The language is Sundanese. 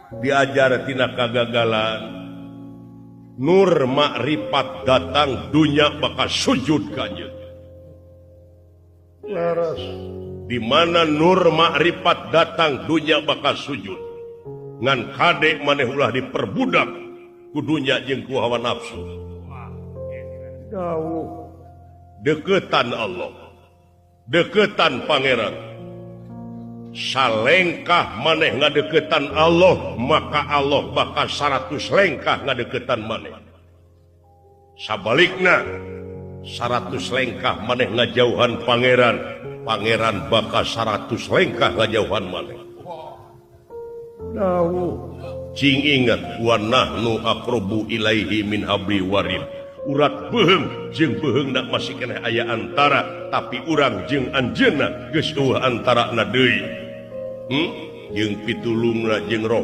Diajar tina kagagalan. Nur makrifat datang, dunya bakal sujud ka anjeun. Leres. Di mana nur makrifat datang, dunya bakal sujud. Ngan kade maneh ulah diperbudak ku dunya jeung ku hawa nafsu. Dawuh. Deketan Allah, deketan Pangeran. Salengkah maneh ngadeketan Allah, maka Allah bakal 100 lengkah ngadeketan maneh. Sabalikna 100 lengkah maneh ngajauhan Pangeran, Pangeran bakal 100 lengkah ngajauhan maneh. Dawuh. Cing ingat wa nahnu aqrabu ilaihi min habli warid. Urat beuheung jeung beuheungna masih keneh aya antara, tapi urang jeung anjeunna geus eueuh antarana deui. Jeung pitulungna jeung roh.